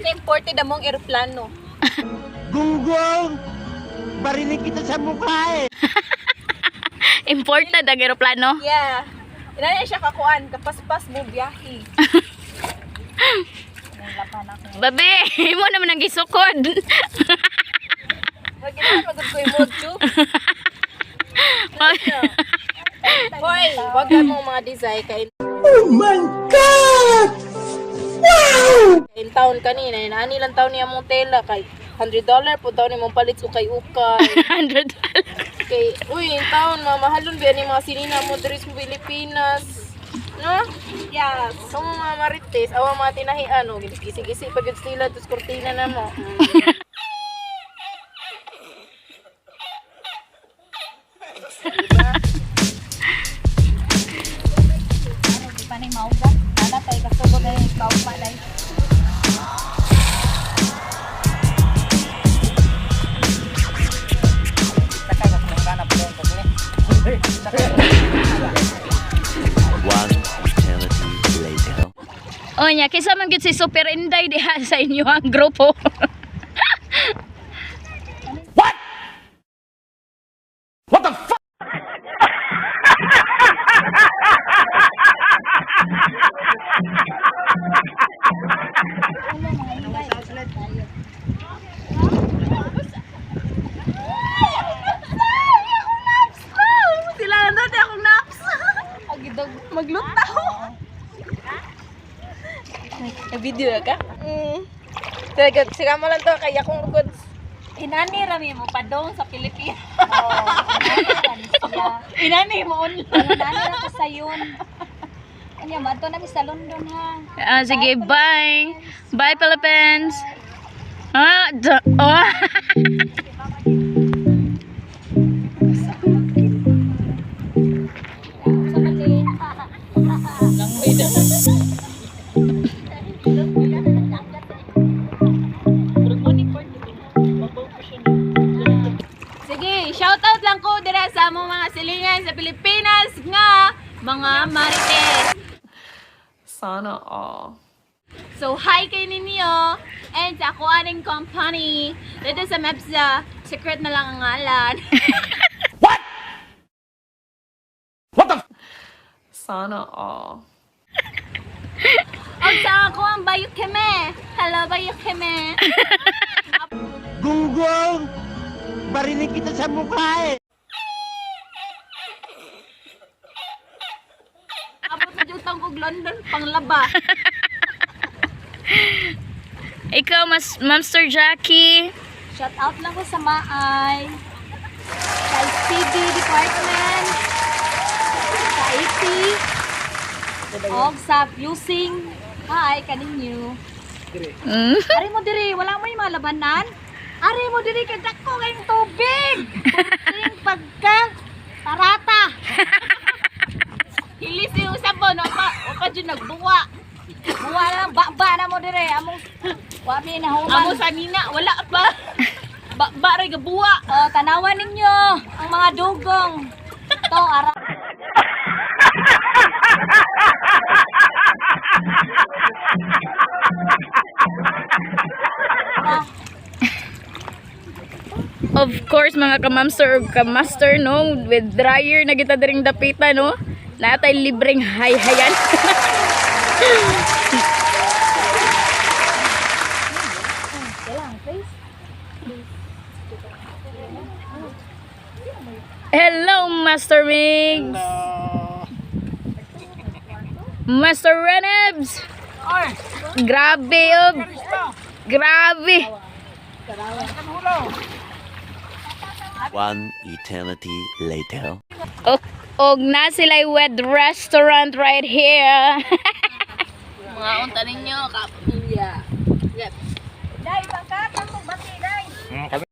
na imported among eroplano. Gunggong! Barinig kita sa mukha eh! Imported ang eroplano. Yeah. Inana siya kakuan, kapaspas mo biyahe. Babe, imo naman ang gisukod. Wag ginawa magud ko yung chu. Hoy, wag ka mong mga design kay Oh my God! Wow! in town kanina, inaani lang taon niya mong tela kay $100 po taon ni mong palit sa kay ukay. $100. Kay uy, in town mamahalon biya ni mga sinina mo diri sa Pilipinas. No? Yes. So mga marites, awa mga tinahian oh, gisi-gisi pag yun sila tos kurtina na mo. Panay mauga. Ana tay kasugod ay kaugma day. One eternity later. O nya, kaysa man gyud si Super Inday diha sa inyo ang grupo. Sila na dati akong naps. Agidog maglutaw. Nag-video na ka? Talaga, sira mo lang to kay akong goods. Inani rami mo padong sa Pilipinas. Oh, Inani mo online. Inani ra ko sayon. Anya madto na mi sa London ha. Ah, sige, bye. Bye, Philippines. Ah, oh. Sa mali. Sige, shout out lang ko dira sa among mga silingan sa Pilipinas nga mga marites. Sana all. So hi kay ninyo and sa ako aning company dito sa Mepsa, secret na lang ang ngalan. Sana all. Og sa ako ang Bayukeme. Hello Bayukeme. Gunggong! Barinig kita sa mukha eh! Abot na jud tong kog London panglaba. Ikaw, mas Mamster Jackie. Shout out lang ko sa Maay. Sa CD department. Sa AP. Og sa fusing. Hi kaninyo. Ari mo diri, wala mo yung mga labanan. Ari mo diri kay dako kayong tubig. Kunting pagka tarata. Hilis yung usap mo, no pa, o pa jud nagbuwa. Buwa na lang, ba na mo diri. Among wa mi na human. Amo sa nina, wala pa. Ba ba ra gabuwa. Oh, tanawan ninyo ang mga dugong. To ara. Of course, mga kamamster ug kamaster, no? With dryer na kita diring dapita, no? Natay libreng hay-hayan. Hello, Master Migs! Master Renebs! Grabe, oh! Grabe! One eternity later. Og, og na sila wed restaurant right here. Mga unta ninyo, kapamilya. Yep. Dai, pangkat ang bati, dai.